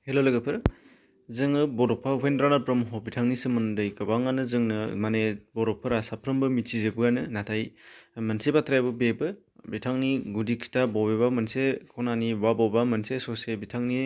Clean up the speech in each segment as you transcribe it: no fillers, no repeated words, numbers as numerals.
हेल' लोगोफोर, जोङो बड'फा उपेन्द्रनाथ ब्रह्म बिथांनि सोमोन्दै गोबाङानो जोंनो बर'फोरा साफ्रोमबो मिथिजोबोआनो। नाथाय मोनसे बाथ्रायाबो बेबो बिथांनि गुदि खिथा बबेबा मोनसे खनानि बा बबेबा मोनसे ससे बिथांनि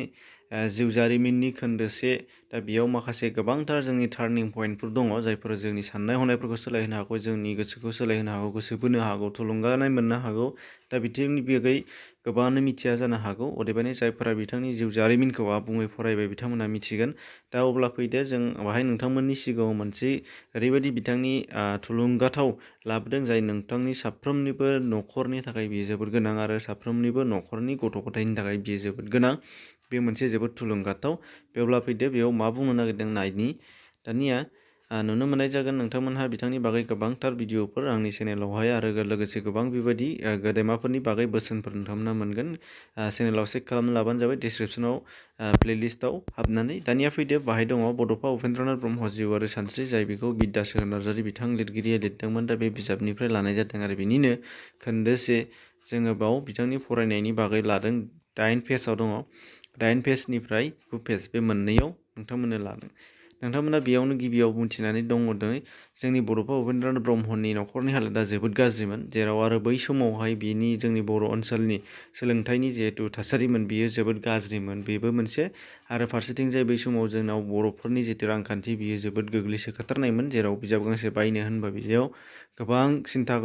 जिउ जारिमिननि खोन्दोसे दा बेयाव माखासे गोबांथार जोंनि टार्निं पइन्टफोर दङ जायफोर जोंनि साननाय हनायफोरखौ सोलायहोनो हागौ, जोंनि गोसोखौ सोलायहोनो हागौ, गोसो बोनो हागौ, थुलुंगानाय मोननो हागौ। दा बिथांनि बागै गोबाङानो मिथिया जानो हागौ। अदेबानि जायफोरा बिथांनि जिउ जारिमिनखौ आबुङै फरायबाय बिथांमोना मिथिगोन। दा अब्ला फैदो जों बाहाय नोंथांमोननि सिगाङाव मोनसे ओरैबायदि बिथांनि थुलुंगाथाव लाबोदों जाय नोंथांनि साफ्रोमनिबो न'खरनि थाखाय बियो जोबोद गोनां आरो साफ्रोमनिबो न'खरनि गथ' गथायनि थाखाय बियो जोबोद गोनां। बे मोनसे जोबोद थुलुंगाथाव। बेवब्ला फैदो बेयाव मा बुंनो नागिरदों नायनि। दानिया नुनो मोननाय जागोन नोंथांमोनहा बिथांनि बागै गोबांथार भिडिअफोर आंनि चेनेलावहाय आरो लोगोसे गोबां बेबायदि गेदेमाफोरनि बागै बोसोनफोर नोंथांमोनहा मोनगोन। चेनेलाव चेक खालामना लाबानो जाबाय, डिसक्रिपसनाव प्लेलिस्टआव हाबनानै। दानिया फैदो बाहाय दङ बड'फा उपेन्द्रनाथ ब्रह्म जिउ आरो सानस्रि, जाय बेखौ बिद्यासागर नार्जारी बिथां लिरगिरिया लिरदोंमोन। दा बे बिजाबनिफ्राय लानाय जादों आरो बिनिनो खोन्दोसे जोङो बाव बिथांनि फरायनायनि बागै लादों। 9 पेजाव दङ। 9 पेजनिफ्राय 2 पेज बे मोननैयाव नोंथांमोननो लादों। नोंथांमोना बेयावनो गिबियाव मिथिनानै दङ जोंनि बड'फा उपेन्द्रनाथ ब्रह्मनि न'खरनि हालोदा जोबोद गाज्रिमोन, जेराव आरो बै समावहाय बिनि जोंनि बर' ओनसोलनि सोलोंथाइनि जिहेतु थासारिमोन बियो जोबोद गाज्रिमोन, बेबो मोनसे। आरो फारसेथिंजाय बै समाव जोंनाव बर'फोरनि जितु रांखान्थि बियो जोबोद गोग्लैसोखाथारनायमोन, जेराव बिजाब गांसे बायनो होनबा बेयाव गोबां सिन्था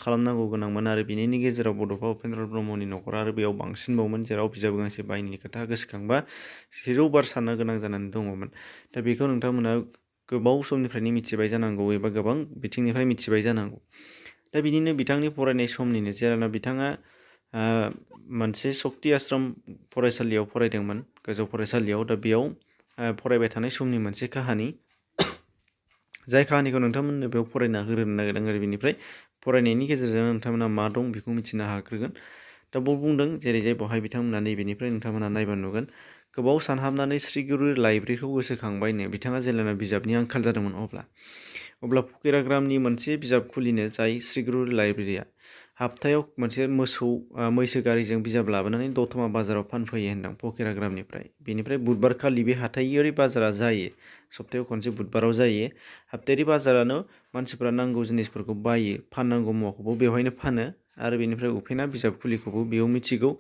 खालामनांगौ गोनांमोन। आरो बिनिनि गेजेराव बड'फा उपेन्द्रनाथ ब्रह्मनि न'खरा आरो बेयाव बांसिनबावमोन, जेराव बिजाब गांसे बायनायनि खोथा गोसोखांबा 1000 बार साननो गोनां जानानै दङमोन। दा बेखौ नोंथांमोना गोबाव समनिफ्रायनो मिथिबाय जानांगौ एबा गोबां बिथिंनिफ्राय मिथिबाय जानांगौ। दा बिदिनो बिथांनि फरायनाय समनिनो जेरावनो बिथाङा मोनसे शक्ति आश्रम फरायसालियाव फरायदोंमोन, गोजौ फरायसालियाव। दा बेयाव फरायबाय थानाय समनि मोनसे काहानि, जाय काहानिखौ नोंथांमोननो बेयाव फरायना होग्रोनो नागिरदों। आरो बेनिफ्राय फरायनायनि गेजेरजों नोंथांमोना मा दं बेखौ मिथिनो हाग्रोगोन। दा बेयाव बुंदों जेरैजाय बहाय बिथांमोना नैबेनिफ्राय नोंथांमोना नायबा नुगोन। गोबाव सानहाबनानै श्रीगुरु लाइब्रेरिखौ गोसोखांबायनो बिथाङा जेब्लाना बिजाबनि आंखाल जादोंमोन अब्ला फकिराग्रामनि मोनसे बिजाब खुलिनो, जाय श्रीगुरु लाइब्रेरिया हाप्तायाव मोनसे मैसो गारिजों बिजाब लाबोनानै दतमा बाजाराव फानफैयो होनदों फकिराग्रामनिफ्राय। बेनिफ्राय बुधबारखालि बे हाथायारि बाजारा जायो, सप्तायाव खनसे बुधबाराव जायो। हाप्तायारि बाजारानो मानसिफोरा नांगौ जिनिसफोरखौ बायो, फाननांगौ मुवाखौबो बेवहायनो फानो। आरो बेनिफ्राय उपेना बिजाब खुलिखौबो बेयाव मिथिगौ।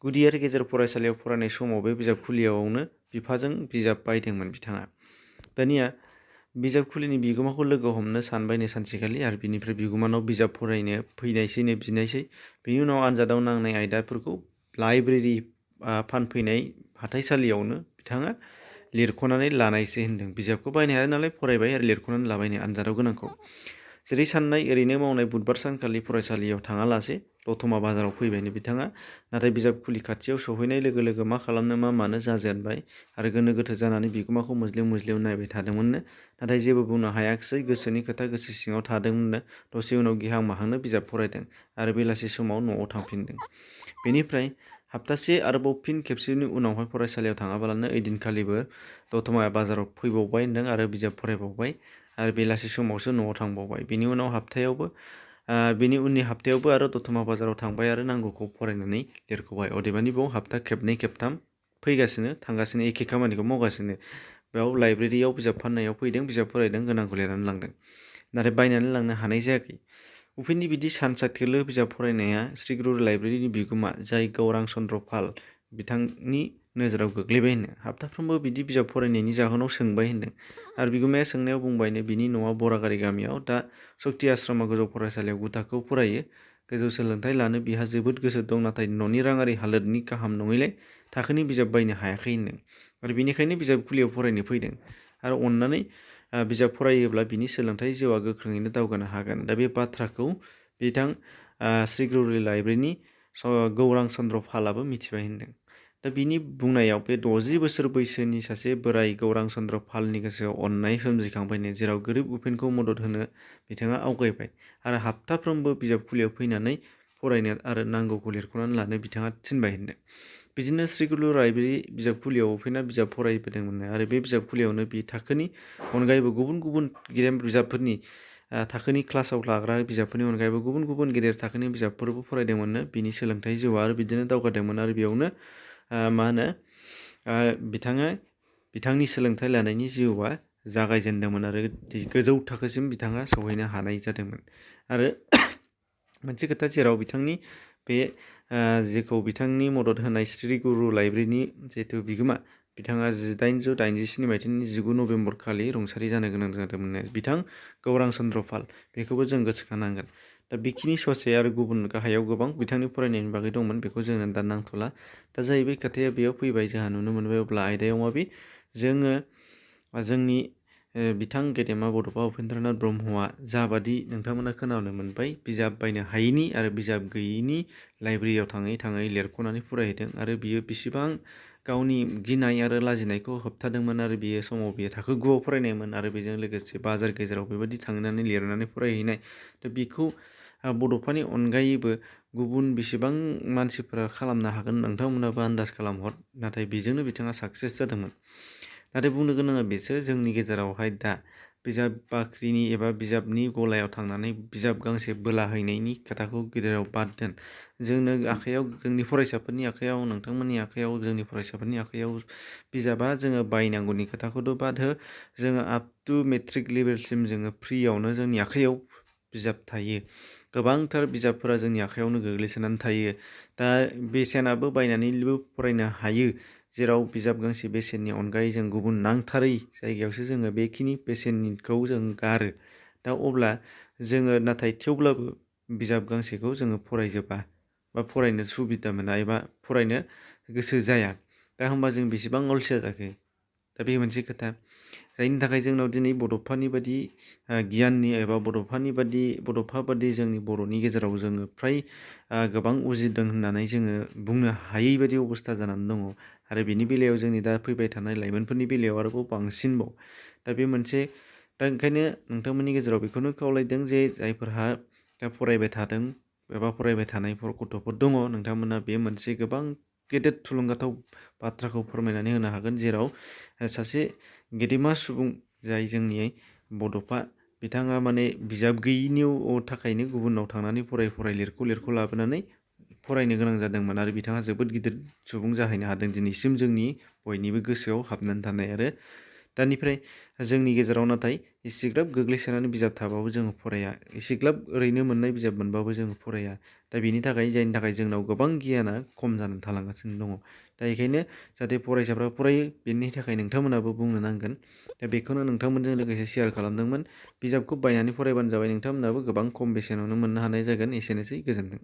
गुदि आरो गेजेर फरायसालियाव फरायनाय समाव बे बिजाब खुलियावनो बिफाजों बिजाब बायदोंमोन बिथाङा। दानिया बिजाब खुलिनि बिगोमाखौ लोगो हमनो सानबायनो सानसेखालि, आरो बिनिफ्राय बिगुमानाव बिजाब फरायनो फैनायसैनो बिनायसै। बेनि उनाव आनजादाव नांनाय आयदाफोरखौ लाइब्रेरि फानफैनाय हाथाइसालियावनो बिथाङा लिरख'नानै लानायसै होनदों। बिजाबखौ बायनो हाया नालाय फरायबाय आरो लिरख'नानै लाबायनो आनजादाव गोनांखौ। जेरै साननाय ओरैनो मावनाय बुधबार सानखालि फरायसालियाव थाङालासे दतमा बाजाराव फैबायनो बिथाङा। नाथाय बिजाब खुलि खाथियाव सहैनाय लोगो लोगो मा खालामनो मा मानो जाजेनबाय आरो गोनो गोथो जानानै बिगोमाखौ मोज्लेव मोज्लेव नायबाय थादोंमोननो। नाथाय जेबो बुंनो हायाखिसै, गोसोनि खोथा गोसो सिङाव थादोंमोननो। दसे उनाव गिहां माहांनो बिजाब फरायदों आरो बेलासि समाव न'आव थांफिनदों। बेनिफ्राय हप्तासे आरोबाव फिन खेबसेनि उनावहाय फरायसालियाव थाङाबालानो ओइदिनखालिबो दतमा बाजाराव फैबावबाय होनदों आरो बिजाब फरायबावबाय आरो बेलासि समावसो न'आव थांबावबाय। बेनि उनाव बेनि उननि हप्तायावबो आरो दतमा बाजाराव थांबाय आरो नांगौखौ फरायनानै लिरख'बाय। अदेबानि बेयाव हप्ता खेबनै खेबथाम फैगासिनो थांगासिनो, एखे खामानिखौ मावगासिनो। बेयाव लाइब्रेरियाव बिजाब फाननायाव फैदों, बिजाब फरायदों, गोनांखौ लिरनानै लांदों। नाथाय बायनानै लांनो हानाय जायाखै। उपेननि बिदि सानसारथेलो बिजाब फरायनाया श्रीगुरु लाइब्रेरिनि बिगोमा, जाय गौरां चन्द्र पाल बिथांनि नोजोराव गोग्लैबाय होनो। हाप्ताफ्रोमबो बिदि बिजाब फरायनायनि जाहोनाव सोंबाय होनदों। आरो बिगुमाया सोंनायाव बुंबायनो बिनि न'आ बरागारि गामियाव। दा शक्ति आश्रमा गोजौ फरायसालियाव 9 थाखोआव फरायो। गोजौ सोलोंथाइ लानो बिहा जोबोद गोसो दं, नाथाय न'नि राङारि हालोदनि गाहाम नङैलाय थाखोनि बिजाब बायनो हायाखै होनदों। आरो बेनिखायनो बिजाब खुलियाव फरायनो फैदों। आरो अननानै बिजाब फरायोब्ला बिनि सोलोंथाइ जिउआ गोख्रोङैनो दावगानो हागोन। दा बे बाथ्राखौ बिथां श्रीगुरु लाइब्रेरिनि गौरां चन्द्र पालाबो मिथिबाय होनदों। दा बिनि बुंनायाव बे 60 बोसोर बैसोनि सासे बोराइ गौरां चन्द्र पालनि गोसोआव अननाय सोमजिखांबायनो, जेराव गोरिब उपेनखौ मदद होनो बिथाङा आवगायबाय आरो हाप्ताफ्रोमबो बिजाब खुलियाव फैनानै फरायनो आरो नांगौखौ लिरख'नानै लानो बिथाङा थिनबाय होनदों। बिदिनो श्रीगुरु लाइब्रेरि बिजाब खुलियाव उपेना बिजाब फरायबोदोंमोननो। आरो बे बिजाब खुलियावनो बि थाखोनि अनगायैबो गुबुन गुबुन गेदेर बिजाबफोरनि थाखोनि क्लासाव लाग्रा बिजाबफोरनि अनगायैबो गुबुन गुबुन गेदेर थाखोनि बिजाबफोरबो फरायदोंमोननो। बिनि सोलोंथाइ जिउआ आरो बिदिनो दावगादोंमोन। आरो बेयावनो बिथाङा बिथांनि सोलोंथाइ लानायनि जिउआ जागायजेनदोंमोन आरो गोजौ थाखोसिम बिथाङा सौहैनो हानाय जादोंमोन। आरो मोनसे खोथा जेराव बिथांनि बे जेखौ बिथांनि मदद होनाय श्री गुरु लाइब्रेरिनि जिहेथु बिगोमा बिथाङा 1887 मायथाइनि 19 नभेम्बर खालि रुंसारि जानो गोनां जादोंमोन। बिथां गौरां चन्द्र पाल बेखौबो जों गोसोखानांगोन। दा बेखिनि ससे आरो गुबुन गाहायाव गोबां बिथांनि फरायनायनि बागै दंमोन, बेखौ जोङो दा नांथ'ला। दा जाहैबाय खोथाया बेयाव फैबाय, जोंहा नुनो मोनबाय अब्ला आयदायाव माबे जोङो जोंनि बिथां गेदेमा बड'फा उपेन्द्रनाथ ब्रह्मआ जाबादि नोंथांमोना खोनानो मोनबाय बिजाब बायनो हायैनि आरो बिजाब गैयैनि लाइब्रेरियाव थाङै थाङै लिरख'नानै फरायहैदों आरो बियो बेसेबां गावनि गिनाय आरो लाजिनायखौ होबथादोंमोन आरो बियो समाव बियो थाखो 9आव फरायनायमोन आरो बेजों लोगोसे बाजार गेजेराव बेबायदि थांनानै लिरनानै फरायहैनाय। दा बेखौ बड'फानि अनगायैबो गुबुन बेसेबां मानसिफोरा खालामनो हागोन नोंथांमोनाबो आन्दाज खालामहर, नाथाय बेजोंनो बिथाङा साक्सेस जादोंमोन। नाथाय बुंनो गोनाङा बेसो, जोंनि गेजेरावहाय दा बिजाब बाख्रिनि एबा बिजाबनि गलायाव थांनानै बिजाब गांसे बोलाहैनायनि खोथाखौ गेजेराव बाद दोन। जोंनो आखाइयाव, जोंनि फरायसाफोरनि आखाइयाव, नोंथांमोननि आखाइयाव, जोंनि फरायसाफोरनि आखाइयाव बिजाबा जोङो बायनांगौनि खोथाखौथ' बाद हो, जोङो आप टु मेट्रिक लेभेलसिम जोङो फ्रियावनो जोंनि आखाइयाव बिजाब थायो। गोबांथार बिजाबफोरा जोंनि आखाइयावनो गोग्लैसोनानै थायो। दा बेसेनाबो बायनानैबो फरायनो हायो, जेराव बिजाब गांसे बेसेननि अनगायै जों गुबुन नांथारै जायगायावसो जोङो बेखिनि बेसेनखौ जों गारो। दा अब्ला जोङो नाथाय थेवब्लाबो बिजाब गांसेखौ जोङो फरायजोबा बा फरायनो सुबिदा मोना एबा फरायनो गोसो जाया। दा होमबा जों बेसेबां अलसिया जाखो? दा बे मोनसे खोथा, जायनि थाखाय जोंनाव दिनै बड'फानि बादि गियाननि एबा बड'फा बादि जोंनि बर'नि गेजेराव जोङो फ्राय गोबां उजिदों होननानै जोङो बुंनो हायै बायदि अबस्था जानानै दङ। आरो बेनि बेलायाव जोंनि दा फैबाय थानाय लाइमोनफोरनि बेलायाव आरोबाव बांसिनबाव। दा बे मोनसे, दा ओंखायनो नोंथांमोननि गेजेराव बेखौनो खावलायदों जे जायफोरहा दा फरायबाय थादों एबा फरायबाय थानाय गथ'फोर दङ, नोंथांमोना बे मोनसे गोबां गेदेर थुलुंगाथाव बाथ्राखौ फोरमायनानै होनो हागोन, जेराव सासे गेदेमा सुबुं जाय जोंनि बड'फा, बिथाङा माने बिजाब गैयिनि थाखायनो गुबुनाव थांनानै फराय लिरख' लाबोनानै फरायनो गोनां जादोंमोन आरो बिथाङा जोबोद गिदिर सुबुं जाहैनो हादों दिनैसिम जोंनि बयनिबो गोसोआव हाबनानै थानाय। आरो दानिफ्राय जोंनि गेजेराव नाथाय एसेग्राब गोग्लैसोनानै बिजाब थाबाबो जोङो फराया, एसेग्राब ओरैनो मोननाय बिजाब मोनबाबो जोङो फराया। दा बेनि थाखाय, जायनि थाखाय जोंनाव गोबां गियाना खम जानानै थालांगासिनो दङ। दा बेखायनो जाहाथे फरायसाफ्रा फरायो, बेनि थाखाय नोंथांमोनाबो बुंनो नांगोन। दा बेखौनो नोंथांमोनजों लोगोसे शेयार खालामदोंमोन। बिजाबखौ बायनानै फरायबानो जाबाय, नोंथांमोनाबो गोबां खम बेसेनावनो मोननो हानाय जागोन। एसेनोसै, गोजोन्थों।